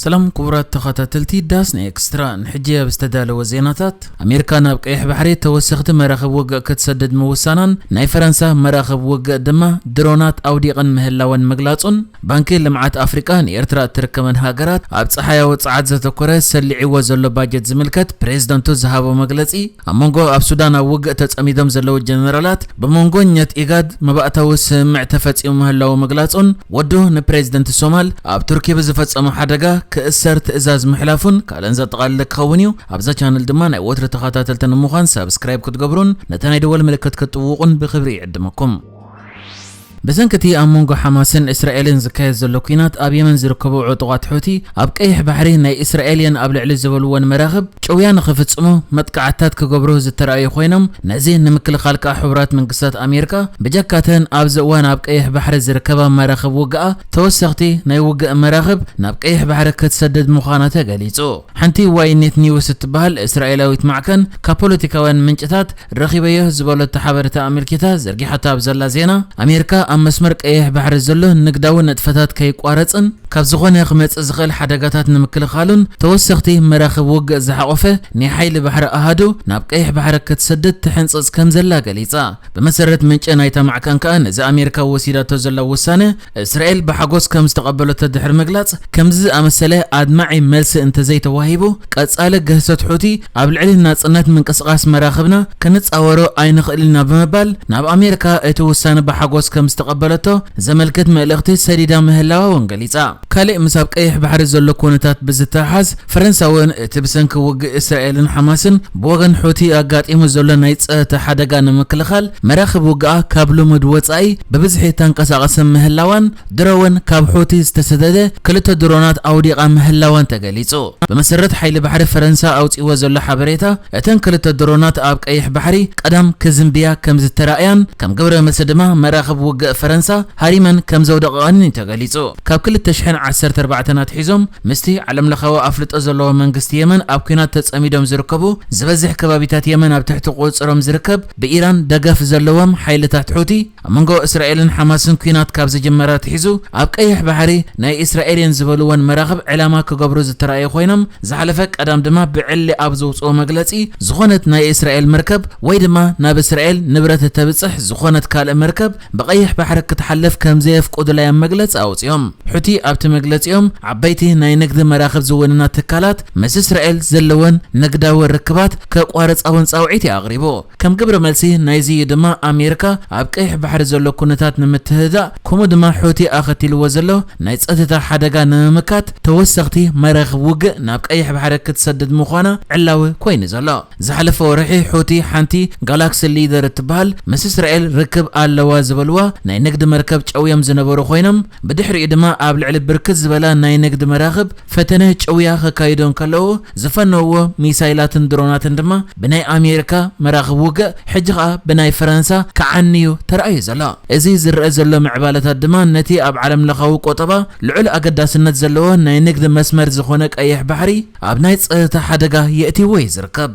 ሰላም ክቡራት ተኸታተልቲ ዳስና ኤክስትራ፣ ንሕጂ ኣብ ዝተዳለወ ዜናታት፣ ኣሜሪካ ናብ ቀይሕ ባሕሪ ተወሰኽቲ መራኽብ ውግእ ክትሰድድ ምውሳናን ናይ ፈረንሳ መራኽብ ውግእ ድማ ድሮናት ኣውዲቐን ምህላወን ምግላጹን፣ ባንኪ ልምዓት ኣፍሪቃ ንኤርትራ እትርከበን ሃገራት ኣብ ጸሓያዊ ጸዓት ዘተኮረ ሰሊዕዎ ዘሎ ባጀት ዝምልከት ፕሬዝደንቱ ዝሃቦ መግለጺ፣ ኣብ መንጎ ኣብ ሱዳን ኣብ ውግእ ተጸሚዶም ዘለዉ ጀነራላት ብመንጎኛት ኢጋድ መባእታዊ ስምምዕ ተፈጺሙ ምህላዉ ምግላጹን፣ ወዱ ንፕሬዝደንት ሶማል ኣብ ቱርኪ ብዝፈጸሞ ሓደጋ ክእሰር ትእዛዝ ምሕላፉን ካልእን ዘጠቓለለ ክኸውን እዩ። ኣብዛ ቻነል ድማ ናይ ወትሪ ተኸታተልቲ ንምዃን ሳብስክራይብ ክትገብሩን ነታ ናይ ደወል ምልክት ክትጥውቑን ብኽብሪ ይዕድመኩም። ብሰንኪ እቲ ኣብ መንጎ ሓማስን እስራኤልን ዝካየድ ዘሎ ኲናት፣ ኣብ የመን ዝርከቡ ዕጡቓት ሑቲ ኣብ ቀይሕ ባሕሪ ናይ እስራኤልየን ኣብ ልዕሊ ዝበልወን መራኽብ ጭውያ ንኽፍጽሙ መጥቃዕትታት ክገብሩ ዝተራእዩ ኮይኖም፣ ነዚ ንምክልኻል ከኣ ሕቡራት መንግስታት ኣሜሪካ ብጀካተን ኣብዚ እዋን ኣብ ቀይሕ ባሕሪ ዝርከባ መራኽብ ውግኣ ተወሰኽቲ ናይ ውግእ መራኽብ ናብ ቀይሕ ባሕሪ ክትሰድድ ምዃና ተገሊጹ። ሓንቲ ዋይኔት ኒውስ እትበሃል እስራኤላዊት ማዕከን ካብ ፖለቲካውያን ምንጭታት ረኺበዮ ዝበለቶ ሓበሬታ ኣመልኪታ ዘርጊሓታ ኣብ ዘላ ዜና፣ ኣሜሪካ ኣብ መስመር ቀይሕ ባሕሪ ዘሎ ንግዳዊ ንጥፈታት ከይቋረጽን ካብ ዝኾነ ክመጽእ ዝኽእል ሓደጋታት ንምክልኻሉን ተወሰኽቲ መራኽብ ውግእ ዝሓቖፈ ናይ ሓይሊ ባሕሪ ኣሃዱ ናብ ቀይሕ ባሕሪ ክትሰድድ ትሕንጽጽ ከም ዘላ ገሊጻ። ብመሰረት ምንጪ ናይታ ማዕከን ከኣ፣ ነዚ ኣሜሪካ ወሲዳቶ ዘላ ውሳነ እስራኤል ብሓጎስ ከም ዝተቐበለቶ ድሕሪ ምግላጽ፣ ከምዚ ዝኣመሰለ ኣድማዒ መልሲ እንተዘይተዋሂቡ፣ ቀጻሊ ግህሰት ሑቲ ኣብ ልዕሊ ናጽነት ምንቅስቓስ መራኽብና ክንጻወሮ ኣይንኽእልን ኢና ብምባል፣ ናብ ኣሜሪካ እቲ ውሳነ ብሓጎስ ከም ዝተቐበለቶ ዘመልክት መልእኽቲ ሰዲዳ ምህላዋ እውን ገሊጻ። ካልእ ምስ ኣብ ቀይሕ ባሕሪ ዘሎ ኩነታት ብዝተሓሓዝ፣ ፈረንሳ እውን እቲ ብሰንኪ ውግእ እስራኤልን ሓማስን ብወገን ሑቲ ኣጋጢሙ ዘሎ ናይ ጸጥታ ሓደጋ ንምክልኻል፣ መራኽብ ውግኣ ካብ ልሙድ ወጻኢ ብብዝሒ ተንቀሳቐሰ ምህላዋን፣ ድሮ እውን ካብ ሑቲ ዝተሰደደ ክልተ ድሮናት ኣውዲቓ ምህላዋን ተገሊጹ። ብመሰረት ሓይሊ ባሕሪ ፈረንሳ ኣውጺእዎ ዘሎ ሓበሬታ፣ እተን ክልተ ድሮናት ኣብ ቀይሕ ባሕሪ ቀዳም ክዝንብያ ከም ዝተራእያን፣ ከም ግብረ መልሲ ድማ መራኽብ ውግእ ፈረንሳ ሃሪመን ከም ዘውደቐኣንን እዩ ተገሊጹ። ካብ ክልተ ሽሕን ዓሰርተ ኣርባዕተን ኣትሒዞም ምስቲ ዓለምለኻዊ ኣፍልጦ ዘለዎ መንግስቲ የመን ኣብ ኲናት ተጸሚዶም ዝርከቡ፣ ዝበዝሕ ከባቢታት የመን ኣብ ትሕቲ ቁጽሮም ዝርከብ ብኢራን ደገፍ ዘለዎም ሓይልታት ሑቲ፣ ኣብ መንጎ እስራኤልን ሓማስን ኲናት ካብ ዝጅመር ኣትሒዙ ኣብ ቀይሕ ባሕሪ ናይ እስራኤልየን ዝበልወን መራኽብ ዕላማ ክገብሩ ዝተራእዩ ኮይኖም፣ ዝሓለፈ ቀዳም ድማ ብዕሊ ኣብ ዘውጽኦ መግለጺ፣ ዝኾነት ናይ እስራኤል መርከብ ወይ ድማ ናብ እስራኤል ንብረት እተብጽሕ ዝኾነት ካልእ መርከብ ብቐይሕ ባሕሪ ክትሓልፍ ከም ዘየፍቅዱላ እዮም መግለጺ ኣውጺኦም። ሑቲ ኣብቲ መግለጺኦም፣ ዓበይቲ ናይ ንግዲ መራኽብ ዝውንና ትካላት ምስ እስራኤል ዘለወን ንግዳዊ ርክባት ከቋርጻ እውን ጻውዒት እዩ ኣቕሪቡ። ከም ግብረ መልሲ ናይዚ እዩ ድማ ኣሜሪካ ኣብ ቀይሕ ባሕሪ ዘሎ ኩነታት ንምትህዳእ፣ ከምኡ ድማ ሑቲ ኣኸቲልዎ ዘሎ ናይ ጸጥታ ሓደጋ ንምምካት ተወሰኽቲ መራኽብ ውግእ ናብ ቀይሕ ባሕሪ ክትሰድድ ምዃና ዕላዊ ኮይኑ ዘሎ። ዝሓለፈ ወርሒ ሑቲ ሓንቲ ጋላክሲ ሊደር እትበሃል ምስ እስራኤል ርክብ ኣለዋ ዝበልዋ ናይ ንግዲ መርከብ ጨውዮም ዝነበሩ ኮይኖም፣ ብድሕሪኡ ድማ ኣብ ልዕሊ ብርክት ዝበላ ናይ ንግዲ መራኽብ ፈተነ ጭውያ ከካይዱ እንከለዉ፣ ዝፈነውዎ ሚሳይላትን ድሮናትን ድማ ብናይ ኣሜሪካ መራኽብ ውግእ፣ ሕጂ ኸኣ ብናይ ፈረንሳ ክዓንዩ ተራእዩ ዘሎ። እዚ ዝረአ ዘሎ ምዕባለታት ድማ ነቲ ኣብ ዓለምለኻዊ ቆጠባ ልዑል ኣገዳስነት ዘለዎ ናይ ንግዲ መስመር ዝኾነ ቀይሕ ባሕሪ ኣብ ናይ ጸጥታ ሓደጋ የእትይዎ እዩ ዝርከብ።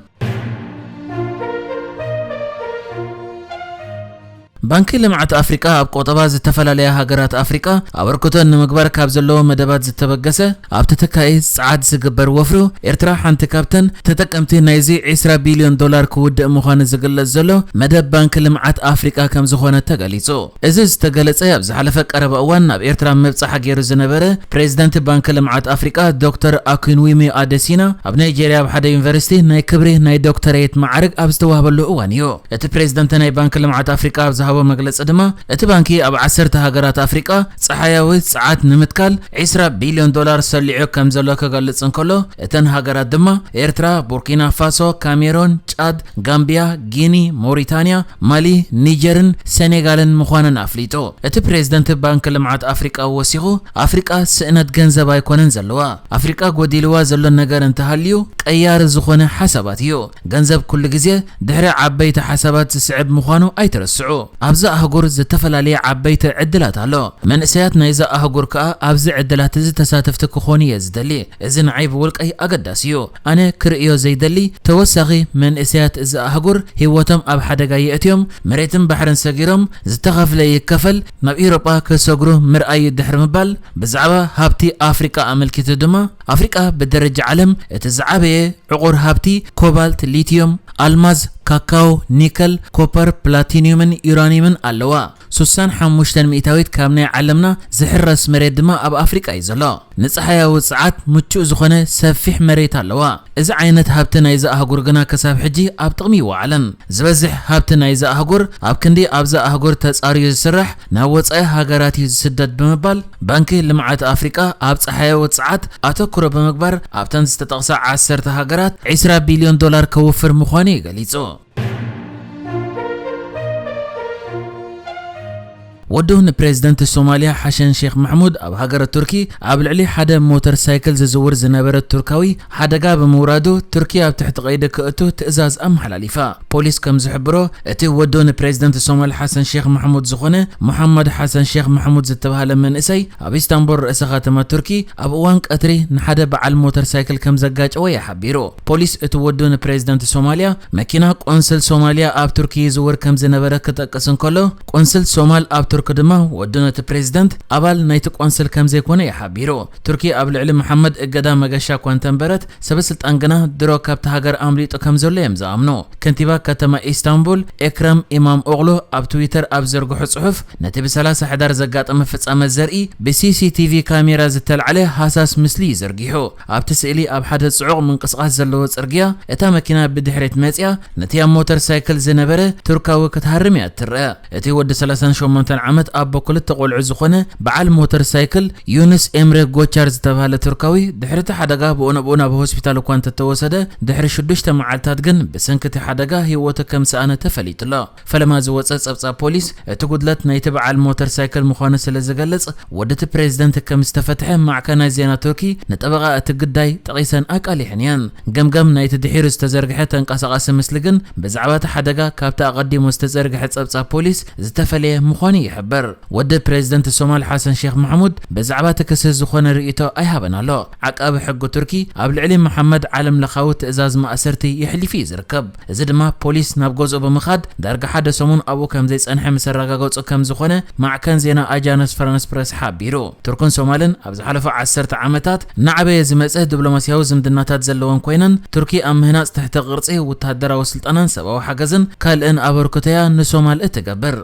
ባንኪ ልምዓት ኣፍሪቃ ኣብ ቆጠባ ዝተፈላለያ ሃገራት ኣፍሪቃ ኣበርክቶ ንምግባር ካብ ዘለዎ መደባት ዝተበገሰ፣ ኣብ ተተካኢ ጸዓት ዝግበር ወፍሪ፣ ኤርትራ ሓንቲ ካብተን ተጠቀምቲ ናይዚ ዕስራ ቢልዮን ዶላር ክውድእ ምዃኑ ዝግለጽ ዘሎ መደብ ባንኪ ልምዓት ኣፍሪቃ ከም ዝኾነ ተገሊጹ። እዚ ዝተገለጸ ኣብ ዝሓለፈ ቀረባ እዋን ናብ ኤርትራ ምብጻሕ ገይሩ ዝነበረ ፕሬዚደንት ባንኪ ልምዓት ኣፍሪቃ ዶክተር ኣኪንዊሚ ኣደሲና ኣብ ናይጄርያ ኣብ ሓደ ዩኒቨርሲቲ ናይ ክብሪ ናይ ዶክተሬት ማዕርግ ኣብ ዝተዋህበሉ እዋን እዩ። እቲ ፕሬዚደንት ናይ ባንኪ ልምዓት ኣፍሪቃ ኣብ ዝሃቦ መግለጺ ድማ፣ እቲ ባንኪ ኣብ ዓሰርተ ሃገራት ኣፍሪቃ ጸሓያዊ ጸዓት ንምትካል ዕስራ ቢልዮን ዶላር ሰሊዑ ከም ዘሎ ክገልጽ እንከሎ፣ እተን ሃገራት ድማ ኤርትራ፣ ቡርኪና ፋሶ፣ ካሜሮን፣ ጫድ፣ ጋምቢያ፣ ጊኒ፣ ሞሪታንያ፣ ማሊ፣ ኒጀርን ሴኔጋልን ምዃነን ኣፍሊጡ። እቲ ፕሬዝደንት ባንኪ ልምዓት ኣፍሪቃ ወሲኹ፣ ኣፍሪቃ ስእነት ገንዘብ ኣይኮነን ዘለዋ። ኣፍሪቃ ጎዲልዋ ዘሎ ነገር እንተሃልዩ፣ ቀያሪ ዝኾነ ሓሳባት እዩ። ገንዘብ ኩሉ ግዜ ድሕሪ ዓበይቲ ሓሳባት ዝስዕብ ምዃኑ ኣይትረስዑ። ኣብዛ ኣህጉር ዝተፈላለየ ዓበይቲ ዕድላት ኣሎ። መንእሰያት ናይዛ ኣህጉር ከኣ ኣብዚ ዕድላት እዚ ተሳተፍቲ ክኾኑ እየ ዝደሊ። እዚ ንዓይ ብውልቀይ ኣገዳሲ እዩ። ኣነ ክርእዮ ዘይደሊ፣ ተወሳኺ መንእሰያት እዚ ኣህጉር ህይወቶም ኣብ ሓደጋ የእትዮም፣ መሬትን ባሕርን ሰጊሮም፣ ዝተኸፍለ ይከፈል፣ ናብ ኤውሮጳ ክሰግሩ ምርኣይ ድሕሪ ምባል፣ ብዛዕባ ሃብቲ ኣፍሪቃ ኣመልኪቱ ድማ፣ ኣፍሪቃ ብደረጃ ዓለም እቲ ዝዓበየ ዕቑር ሃብቲ ኮባልት፣ ሊትዮም፣ ኣልማዝ፣ ካካዎ፣ ኒከል፣ ኮፐር፣ ፕላቲኒየምን ዩራኒየምን ኣለዋ። ሱሳን ሓሙሽተን ሚእታዊት ካብ ናይ ዓለምና ዝሕረስ መሬት ድማ ኣብ ኣፍሪቃ እዩ ዘሎ። ንጸሓያዊ ጸዓት ምቹእ ዝኾነ ሰፊሕ መሬት ኣለዋ። እዚ ዓይነት ሃብቲ ናይዛ ኣህጉር ግና ክሳብ ሕጂ ኣብ ጥቕሚ ይወዓለን። ዝበዝሕ ሃብቲ ናይዛ ኣህጉር ኣብ ክንዲ ኣብዛ ኣህጉር ተጻርዩ ዝስራሕ ናብ ወጻኢ ሃገራት እዩ ዝስደድ ብምባል ባንኪ ልምዓት ኣፍሪቃ ኣብ ጸሓያዊ ጸዓት ኣተኩሮ ብምግባር ኣብተን ዝተጠቕሳ ዓሰርተ ሃገራት ዕስራ ቢልዮን ዶላር ከውፍር ምዃኑ እዩ ገሊጹ። ወዱ ንፕሬዝደንት ሶማልያ ሓሰን ሼክ ማሕሙድ ኣብ ሃገረ ቱርኪ ኣብ ልዕሊ ሓደ ሞተር ሳይክል ዝዝውር ዝነበረ ቱርካዊ ሓደጋ ብምውራዱ፣ ቱርኪ ኣብ ትሕቲ ቀይዲ ክእቱ ትእዛዝ ኣመሓላሊፋ። ፖሊስ ከም ዝሕብሮ፣ እቲ ወዱ ንፕሬዝደንት ሶማል ሓሰን ሼክ ማሕሙድ ዝኾነ ሙሓመድ ሓሰን ሼክ ማሕሙድ ዝተባህለ መንእሰይ፣ ኣብ ኢስታንቡል ርእሰ ከተማ ቱርኪ ኣብ እዋን ቀትሪ ንሓደ በዓል ሞተር ሳይክል ከም ዘጋጨወ እዩ ሓቢሩ። ፖሊስ እቲ ወዱ ንፕሬዝደንት ሶማልያ፣ መኪና ቆንስል ሶማልያ ኣብ ቱርኪ ይዝውር ከም ዝነበረ ክጠቅስ እንከሎ፣ ቆንስል ሶማል ኣብ ቱርኪ ድማ ወዱ ነቲ ፕሬዝደንት ኣባል ናይቲ ቆንስል ከም ዘይኮነ እዩ ሓቢሩ። ቱርኪ ኣብ ልዕሊ መሓመድ እገዳ መገሻ እኳ እንተንበረት፣ ሰበ ስልጣን ግና ድሮ ካብቲ ሃገር ኣምሊጡ ከም ዘሎ እዮም ዝኣምኑ። ከንቲባ ከተማ ኢስታንቡል ኤክረም ኢማም ኦግሉ ኣብ ትዊተር ኣብ ዘርግሖ ጽሑፍ፣ ነቲ ብሰላሳ ሕዳር ዘጋጠመ ፍጻመ ዘርኢ ብሲሲቲቪ ካሜራ ዝተላዕለ ሃሳስ ምስሊ እዩ ዘርጊሑ። ኣብቲ ስእሊ ኣብ ሓደ ጽዑቕ ምንቅስቓስ ዘለዎ ጽርግያ እታ መኪና ብድሕሪት መጽያ ነቲ ኣብ ሞተር ሳይክል ዝነበረ ቱርካዊ ክትሃርም እያ እትረአ። እቲ ወዲ ሰላሳን ሸሞንተን ዓመት ኣቦ ክልተ ቆልዑ ዝኾነ በዓል ሞተር ሳይክል ዩንስ ኤምሬ ጎቻር ዝተባህለ ቱርካዊ ድሕሪ እቲ ሓደጋ ብኡ ንብኡ ናብ ሆስፒታል እኳ እንተተወሰደ፣ ድሕሪ ሽዱሽተ መዓልታት ግን ብሰንኪ እቲ ሓደጋ ህይወቱ ከም ዝሰኣነ ተፈሊጡ ኣሎ። ፈለማ ዝወጸ ጸብጻብ ፖሊስ፣ እቲ ጉድለት ናይቲ በዓል ሞተር ሳይክል ምዃኑ ስለ ዝገልጽ፣ ወዲ እቲ ፕሬዝደንት ከም ዝተፈትሐ ማዕከናት ዜና ቱርኪ ንጠበቓ እቲ ግዳይ ጠቒሰን ኣቃሊሐን እየን። ገምጋም ናይቲ ድሒሩ ዝተዘርግሐ ተንቀሳቓሲ ምስሊ ግን፣ ብዛዕባ እቲ ሓደጋ ካብቲ ኣቐዲሙ ዝተዘርግሐ ጸብጻብ ፖሊስ ዝተፈለየ ምዃኑ ይሕብር። ወዲ ፕሬዝደንት ሶማል ሓሰን ሼክ ማሕሙድ ብዛዕባ እቲ ክሲ ዝኾነ ርእይቶ ኣይሃበን ኣሎ። ዓቃቢ ሕጊ ቱርኪ ኣብ ልዕሊ መሓመድ ዓለም ለኻዊ ትእዛዝ ማእሰርቲ የሕሊፉ እዩ ዝርከብ። እዚ ድማ ፖሊስ ናብ ገዝኡ ብምኻድ ዳርጋ ሓደ ሰሙን ኣብኡ ከም ዘይጸንሐ ምስ ኣረጋገጹ ከም ዝኾነ ማዕከን ዜና ኣጃንስ ፍራንስ ፕረስ ሓቢሩ። ቱርክን ሶማልን ኣብ ዝሓለፉ ዓሰርተ ዓመታት እናዓበየ ዝመጸ ዲፕሎማስያዊ ዝምድናታት ዘለወን ኮይነን፣ ቱርኪ ኣብ ምህናጽ ትሕተ ቅርጺ ወተሃደራዊ ስልጠናን ሰብኣዊ ሓገዝን ካልእን ኣበርክቶያ ንሶማል እትገብር።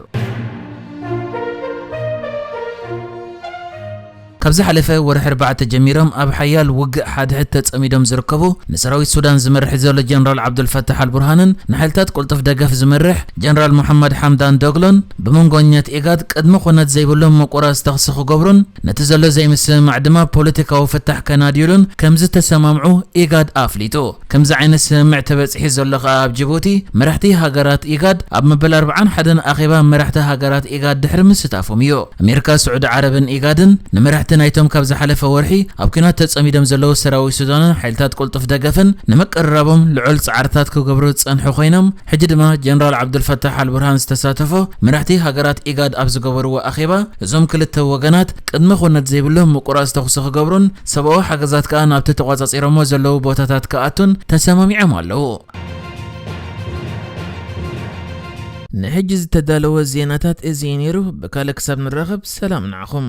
ካብ ዝሓለፈ ወርሒ ኣርባዕተ ጀሚሮም ኣብ ሓያል ውግእ ሓድሕድ ተጸሚዶም ዝርከቡ፣ ንሰራዊት ሱዳን ዝመርሕ ዘሎ ጀነራል ዓብዱልፈታሕ ኣልቡርሃንን ንሓይልታት ቅልጡፍ ደገፍ ዝመርሕ ጀነራል መሓመድ ሓምዳን ዶግሎን ብመንጎኛት ኢጋድ ቅድመ ኩነት ዘይብሎም ምቁራጽ ተኽሲ ክገብሩን ነቲ ዘሎ ዘይምስምማዕ ድማ ፖለቲካዊ ፍታሕ ከናድዩሉን ከም ዝተሰማምዑ ኢጋድ ኣፍሊጡ። ከምዚ ዓይነት ስምምዕ ተበጺሑ ዘሎ ከኣ ኣብ ጅቡቲ፣ መራሕቲ ሃገራት ኢጋድ ኣብ መበል ኣርብዓን ሓደን ኣኼባ መራሕቲ ሃገራት ኢጋድ ድሕሪ ምስታፎም እዩ። ኣሜሪካ፣ ስዑዲ ዓረብን ኢጋድን ንመራሕቲ ናይቶም ካብ ዝሓለፈ ወርሒ ኣብ ኲናት ተጸሚዶም ዘለዉ ሰራዊት ሱዳንን ሓይልታት ቅልጡፍ ደገፍን ንምቅርራቦም ልዑል ጻዕርታት ክገብሩ ዝጸንሑ ኮይኖም፣ ሕጂ ድማ ጀነራል ዓብዱልፈታሕ ኣልቡርሃን ዝተሳተፎ መራሕቲ ሃገራት ኢጋድ ኣብ ዝገበርዎ ኣኼባ፣ እዞም ክልተ ወገናት ቅድመ ኩነት ዘይብሉ ምቁራጽ ተኹሲ ክገብሩን ሰብኣዊ ሓገዛት ከኣ ናብቲ ተቋጻጺሮሞ ዘለዉ ቦታታት ክኣቱን ተሰማሚዖም ኣለዉ። ንሕጂ ዝተዳለወ ዜናታት እዚ እዩ ነይሩ። ብካልእ ክሳብ ንራኸብ ሰላም ንዓኹም።